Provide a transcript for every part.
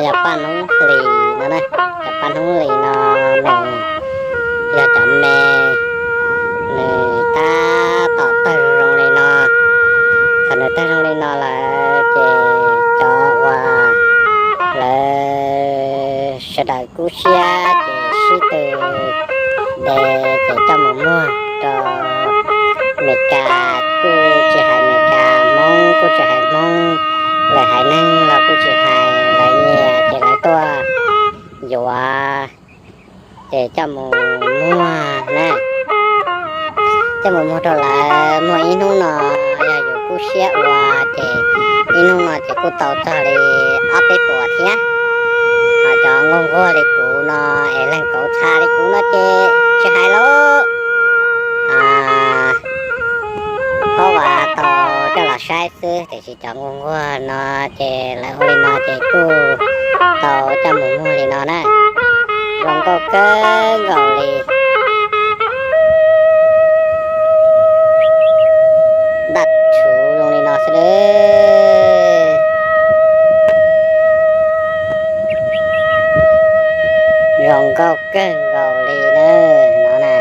Yog paj hnub hlis no na, cov paj hnub hlis no nws yog cov me, nws tab tom tawg zoo li no. Thaum nws tawg zoo li no lawm ces cov uas lawv sawv daws kub siab ces sib tw de ces coj mus muag rau Amelikas, kuj tsis hais Amelikas, Hmoob kuj tsis hais Hmoob, lwm haiv neeg los kuj tsis hais, lawv nyiam ces lawv tuaj yuav, ces coj mus muag na. Coj mus muag rau lawv, muag ib hnub no yog yus kub siab ua ces ib hnub no ces kuj tau txog li ob peb puas thiab. Ho cov nquag nquag li kuv no es leeg kauv txha li kuv no ces tsis hais lauj, thaub vas tau coj los saib xwb, tiam sis cov nquag nquag no ces lawv ua li no ces kuj tau coj mus muag li no na. Zoo nkauj kawg nkaus li. Daj rhuv zoo li no xwb. Zoo nkauj kawg nkaus li na, no na.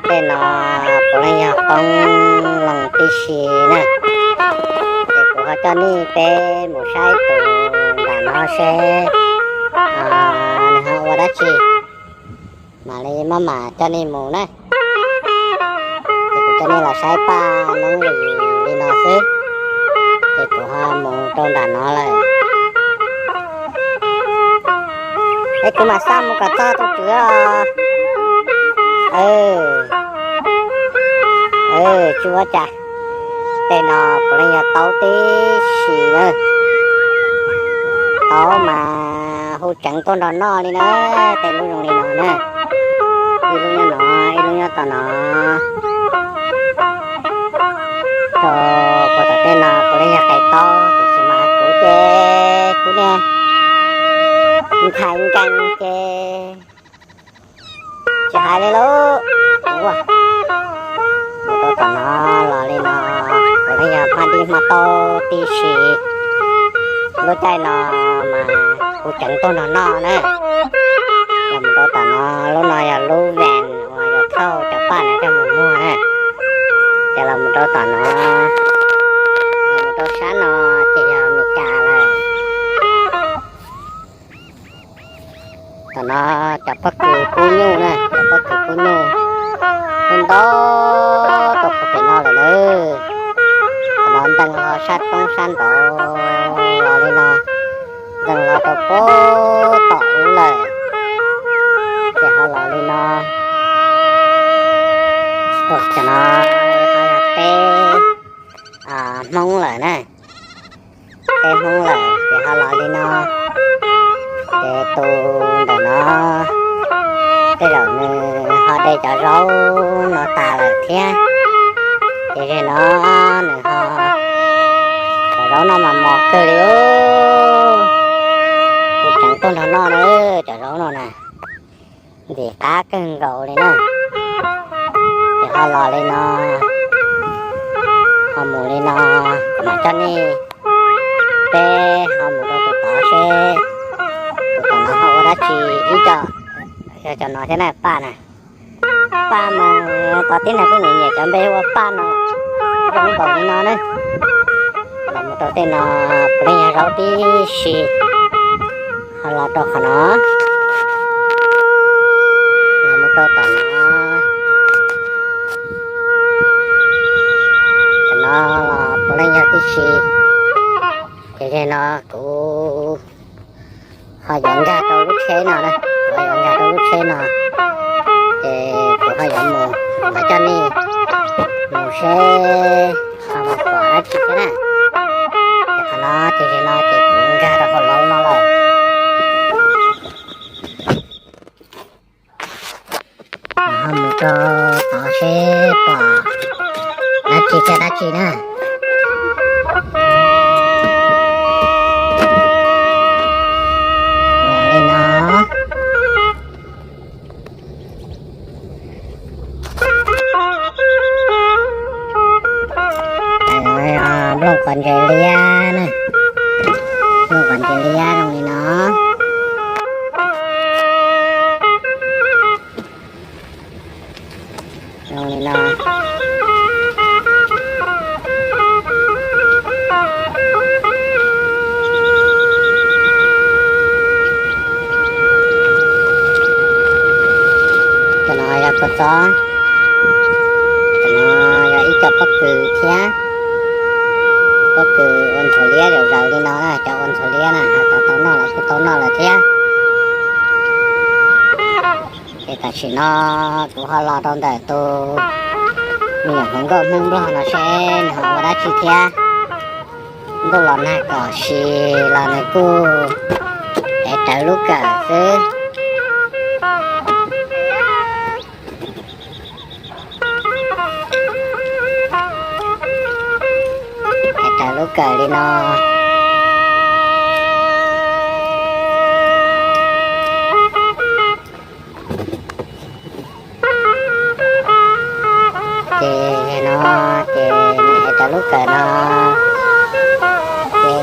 Tej no puav leej yog qoob loo tib si na. Ces kuv ho coj nej peb mus saib tus nram no seb nws ho ua dab tsi, mam li maj mam coj nej mus na. Ces kuv coj nej los saib paj noob li no xwb, ces kuv ho mus rau nram no lawm. Es kuv mam xaj mus kom txog tus tswv os. Tsis ua cas, tej no puav leej yog taub tib si na. Taub mas hu tseev tuaj nrog noj li na, tej lub zoo li no na. Ib lub nyob no, ib lub nyob tom no. Rau puag tom tej no puav leej yog qe taub, tiam sis mas kuv ces kuv niag ntxhais nkees ces tsis hais li lauj. Mus rau tom no los li no, puav leej yog hmab dib hmab taub tib si. Lub caij no mas hu tseev tuaj nrog noj na. Los mus rau tom no, lub no yog lub vees uas yog thauj cov paj no coj mus muag na. Ces los mus rau tom no, los mus rau sab no ces yog Amelikas lawm. Tom no cov pob kws kub nyuj na, cov pob kws kub nyuj kuj ntau tau puag pem no lawm na. Tom no ntxeev los sab roob sab nraud los li no, ntxeev los rau puag tom ub lawm, ces ho los li no. Tom no ho yog teb Hmoob lawm na. Teb Hmoob lawm ces ho los li no. Ces tus ntawm no tej zaum nws ho de cov zaub no tas lawm thiab. Ces zeg no nws ho, cov zaub no mas mos kawg li. Kuv tseev tuaj nrog noj na, cov zaub no na, ntxim qab kawg nkaus li na. Ces ho los li no, ho mus li no, kuv mam coj nej peb ho mus rau tus tod seb tus tom no ho ua dab tsi ib co. Yog cov no thiab na, paj na. Paj mas tau tib neeg kuj nyiam nyiam cov npe ua paj no, zoo npaum li no na. Los mus rau tej no puav leej yog zaub tib si. Ho los rau qhov no, los mus rau tom no, tom no los puav leej yog tib si. Ces zeg no kuv ho yuav nkag rau lub tsheb no na, kuv ho yuav nkag rau lub tsheb no, ces kuv ho yuav mus, kuv mam coj nej mus seb ho mus pom dab tsi thiab na. Ces qhov no ces zeg no ces kuv nkag rau hauv laub no lawm. Ho mus rau tod seb pom dab tsi thiab dab tsi na. Li no. Nplooj qos ntses liab na, nplooj qos ntses liab zoo li no. Zoo li no. Cov no yog kua txob, cov no yog ib co pob kws thiab. Pob kws ua ntxhuav liab zom zaws li no na, cov ua ntxhuav liab na, ho cov tau noj los kuj tau noj lawm thiab. Ces tam sim no kuv ho los rau ntawm tus me nyuam hluas nkauj Hmoob Nplog no seb nws ho ua dab tsi thiab. Ntuj los nag kom si los nws kuj ev rawv lub kawm xwb. Ev rawv lub kawm li no. Ces no, ces nws ev rawv lub kawm no, ces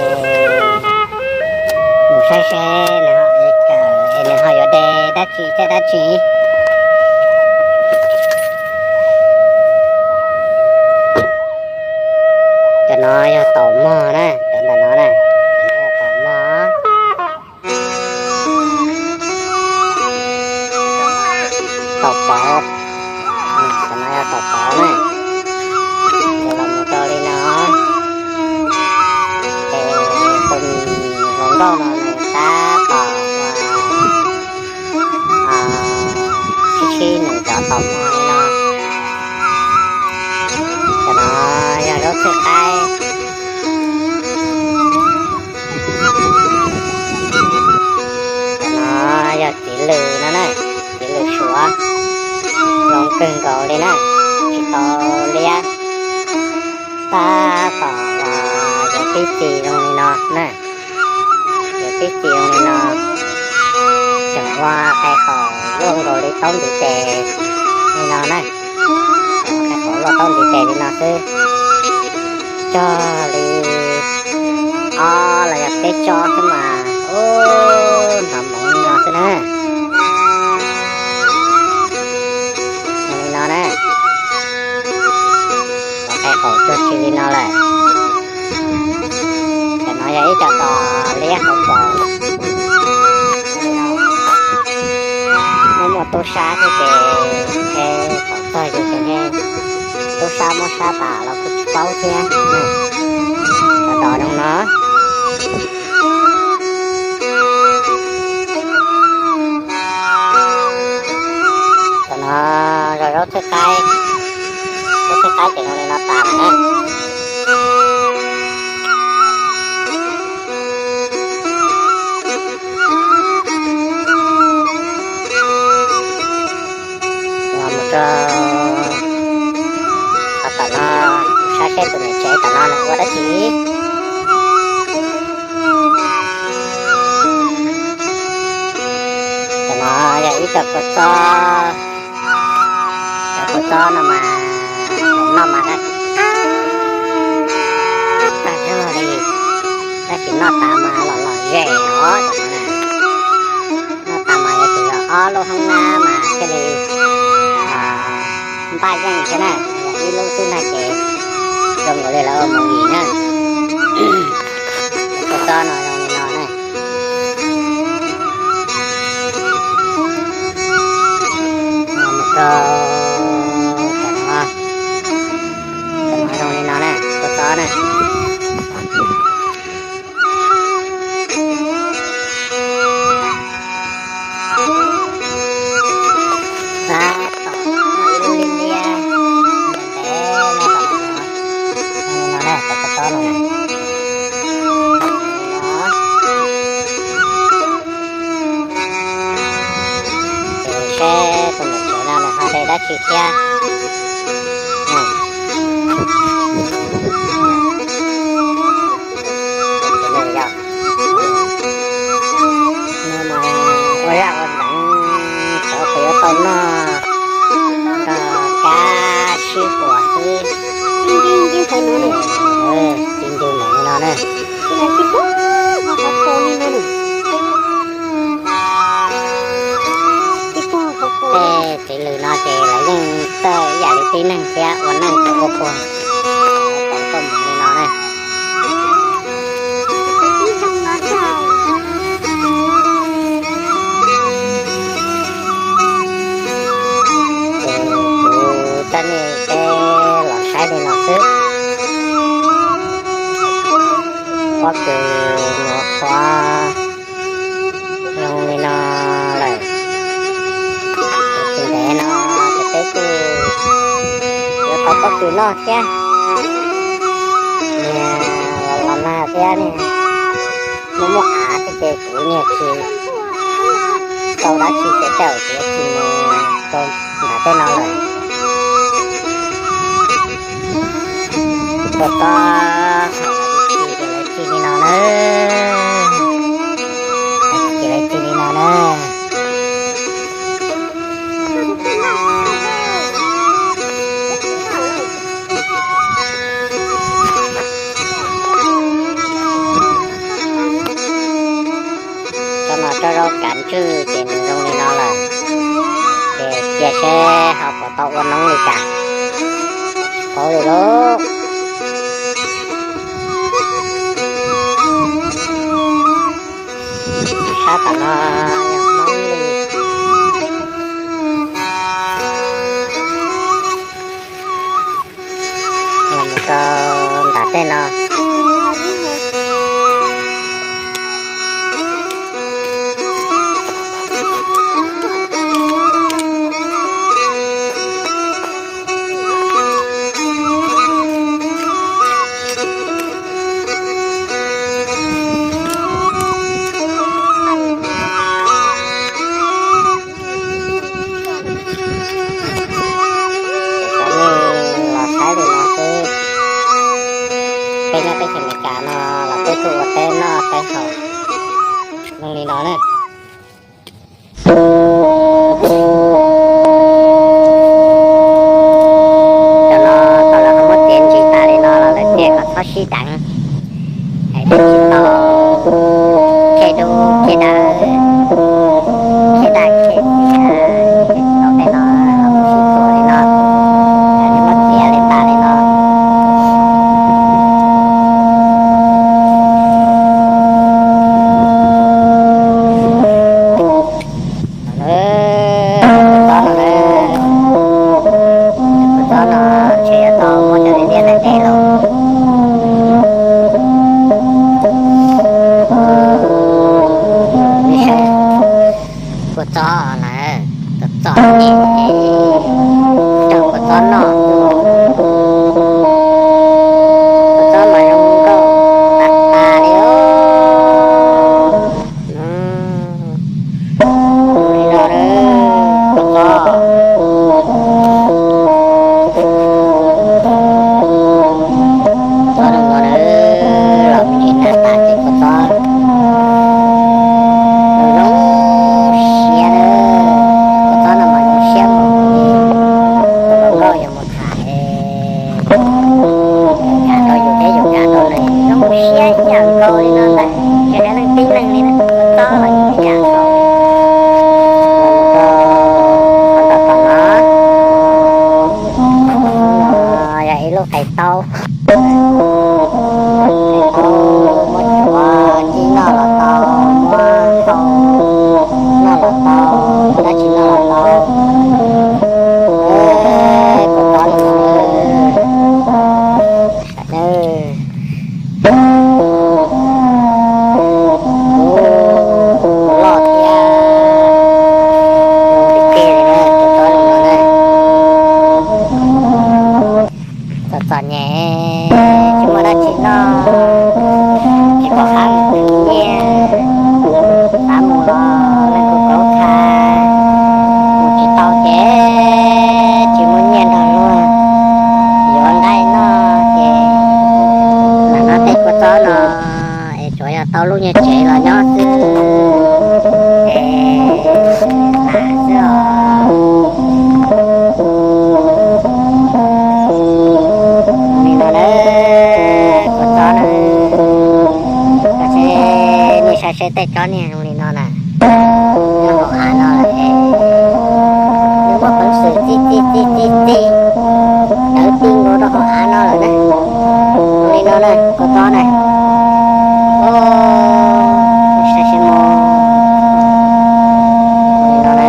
mus saib seb nws ho ev kawm es nws ho yuav de dab tsi thiab dab tsi. Cov no yog taum mog na, cov ntawm no na, cov no yog taum mog. Taum pov, cov no yog taum pov na. Ces los mus rau li no, ces tus hluas nkauj no nws tab tom ua, sib sib nws cov taum mog li no. Cov no yog zaub txhwj qaib. Cov no yog txiv lws no na, txiv lws suav, zoo kawg nkaus li na, tsis tau liab. Tab tom los yuav pib txi zoo li no na, yuav pib txi zoo li no, tseem ua qe qaum luaj nkaus li taub ntiv tes li no na. Qe qaum luaj taub ntiv tes li no xwb, cog li ob los yog peb tsob xwb mas, ub, hnov moov li no xwb na. Li no na, qe qaum tsuag tsi li no lawm. Cov no yog ib co tos liab hauv paus. Muaj muaj tub sab thiab ces, thaum txog yus ces tub sab muab sab tas los kuj tsis paub thiab. Cov dos zoo no. Cov no yog zaub txhwj qaib, zaub txhwj qaib ces zoo li no tas lawm na. Los mus rau qhov tom no, saib seb tus niam tsev tom no nws ua dab tsi. Cov no yog ib co kua txob, cov kua txob no mas noj mas qab qab tag zog li, tab sis noj tas mas los lom zem os cov no na. Noj tas mas yuav tsum yog ob lub hoob nab mas thiaj li npaj yeej thiab na, yog ib lub xwb na ces zoo nkaus li lawv ua movie na. Cov kua txob no zoo li no na. Mus rau cov no, cov no zoo li no na, kua txob na. Tab tom muaj ib lub liab liab ntev ntev no tom no, zoo li no na, cov kua txob no na. Ces seb tus niam tsev no nws ho de dab tsi thiab. Tus niam tsev no yog ua zaj ua nteev xyov puas yuav tau noj nrog kab sib huas xwb. Ua, koj mus li no ne. Ces kuv coj nej peb los saib li no xwb. Pob kws nyuam qhuav zoo li no lawm, tsis ntev no ces peb kuj yuav tau pob kws noj thiab. Niag los nag thiab ne, muaj muaj av thiab ces kuv niag tsis tau dab tsi ces tej zaum kuv tsis mus rau nram tej no lawm. Kua txob thaum lawv tsis tsis ces lawv tsis li no na. Ces lawv tsis li no na. Tsob no tsob zaub kav ntswj ces nws zoo li no lawm, ces cia seb ho puas tau ua noob li cas. Tsis paub li lauj. Sab tom no yog noob li. Los mus rau nram tej no. Cov nej los saib li no xwb. Peb nyob teb chaws Amelikas no los peb kuj ua teb noj teb haus zoo li no na. Cov no thaum lawv ho muab txiav ntsis tas li no los lawv tias kom txhob sib deev, es thiaj tsis tau khej dub khej dawb, khej daj khej xiav, thiaj tsis tau tej no los mus sib txuas li no. Lawv muab txiav li tas li no. Kua txob no, kua txob no ntshe yuav tau muab cov liab ntev ntev los. Kua txob na, kua txob nyem ces raug kua txob noj. Kua txob mas zoo nkauj tas tas li os. Li no, kua txob, kua txob no los me ntsis nag tas ces kua txob zoo siab na. Kua txob no mas zoo siab npaum li tus hluas nkauj yuav mus tham, yus kam rau yus thiab yus kam rau nws, zoo siab ib yam nkaus li no ntag. Tsis hais leej tib neeg li na, kua txob los yus ib yam nkaus. Qhov ntawm tom no yog ib lub qe taub. Qe taub muab tsuav ci noj los tau, muab hau noj los tau, dab tsi noj los tau. Kua txob no loj thiab zoo tiag tiag li na, kua txob no na. Txom txom nyem, tsis muaj dab tsi noj, tsis pom qab mus khwv nyiaj, xav mus los leej kuj kauv thaiv, mus tsis tau ces tsis muaj nyiaj nrog luag yuav nqaij noj ces lam noj tej kua txob no es tsuas yog tau lub nyuag tsev los nyob xwb es tas xwb os. Li no na, kua txob na, koj saib, nej saib seb tej tsob niag zoo li no na, nyob hauv av no lawm es nws muaj peev xwm txi txi txi txi txi, tawv ti nkaus rau hauv Kua txob na, saib seb mus li no na,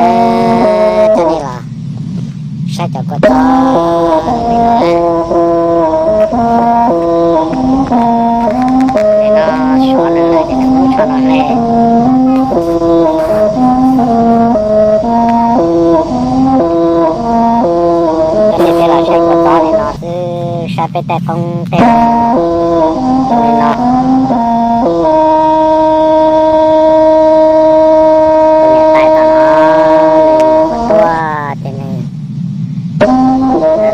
coj nej los saib cov kua txob li no na. Li no, suav lawm ces nws muab tsho no hle. Coj nej peb los saib kua txob li no xwb, saib peb tej qoob tej zoo li no. Tus niam tais tom no nws tuaj ces nws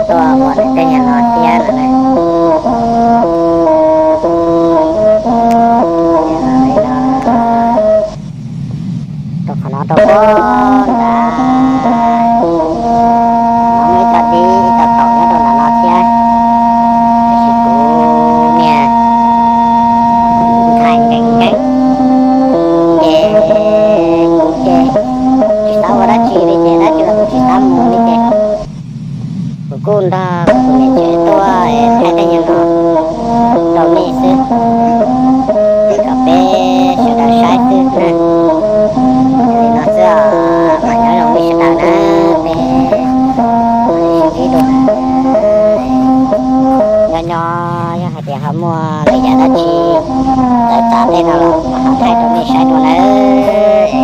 tuaj ua nws tej nyuag no thiab no na. Rau qhov no rau pob ntawd, no muaj ib co dib ib co taum nyob rau ntawm no thiab, tiam sis kuv niag ntxhais nkees nkees ces kuv ces tsis xav ua dab tsi li ces dab tsi los kuv tsis xav mus li ces kuv kuj nrog kuv tus niam tsev tuaj thaij tej nyuag no rau nej xwb, kom peb sawv daws saib xwb na. Li no xwb os, mas nyob zoo nej sawv daws na, peb sib ntsib dua. Nyob nyob yog hais tias ho muaj li cas dab tsi txawv txav tej no los ho thaij rau nej saib dua nawb.